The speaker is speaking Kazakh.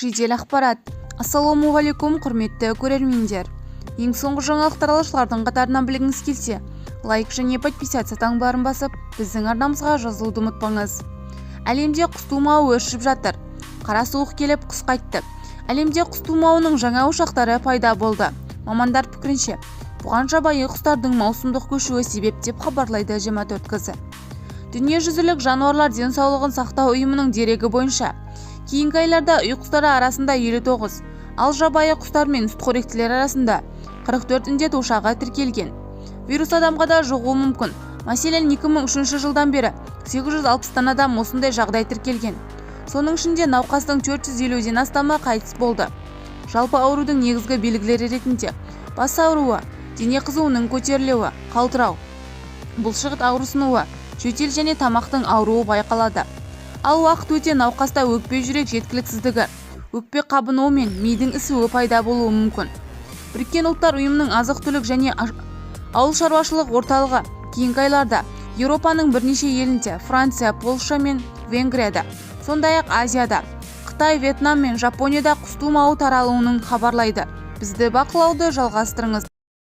Жедел ақпарат. Ассалаумағалейкум, құрметті көрермендер! Ең соңғы жаңалықтар алушылардың қатарынан білгіңіз келсе, лайк және подписаться таңбаларын басып, біздің арнамызға жазылуды ұмытпаңыз. Әлемде құс тумауы өршіп жатыр. Қара суық келіп, құс қайтты. Әлемде құс тумауының жаңа ошақтары пайда болды. Мамандар пікірінше, бұған жабайы құстардың маусымдық көшуі себеп, деп хабарлайды 24 кз. Дүниежүзілік жануарлар денсаулығын сақтау ұйымының дерегі бойынша, кейінгі айларда үй құстары арасында 59, ал жабайы құстар мен сүтқоректілер арасында 44 індет ошағы тіркелген. Вирус адамға да жұғуы мүмкін. Мәселен, 2003 жылдан бері 860-тан адам осындай жағдай тіркелген. Соның ішінде науқастың 450-ден астамы қайтыс болды. Жалпы, аурудың негізгі белгілері ретінде бас ауруы, дене қызуының көтерілуі, қалтырау, бұлшықет ауырсынуы, жөтел және тамақтың ауруы байқалады. Ал уақыт өте науқаста өкпе-жүрек жеткіліксіздігі, өкпе қабынуы мен мидың ісуі пайда болуы мүмкін. Біріккен Ұлттар Ұйымының азық-түлік және ауыл шаруашылық орталығы кейінгі айларда Еуропаның бірнеше елінде, Франция, Польша мен Венгрияда, сондай-ақ Азияда Қытай, Вьетнам мен Жапонияда құс тумауы таралуының хабарлайды. Бізді бақылауды жалғастырыңыз.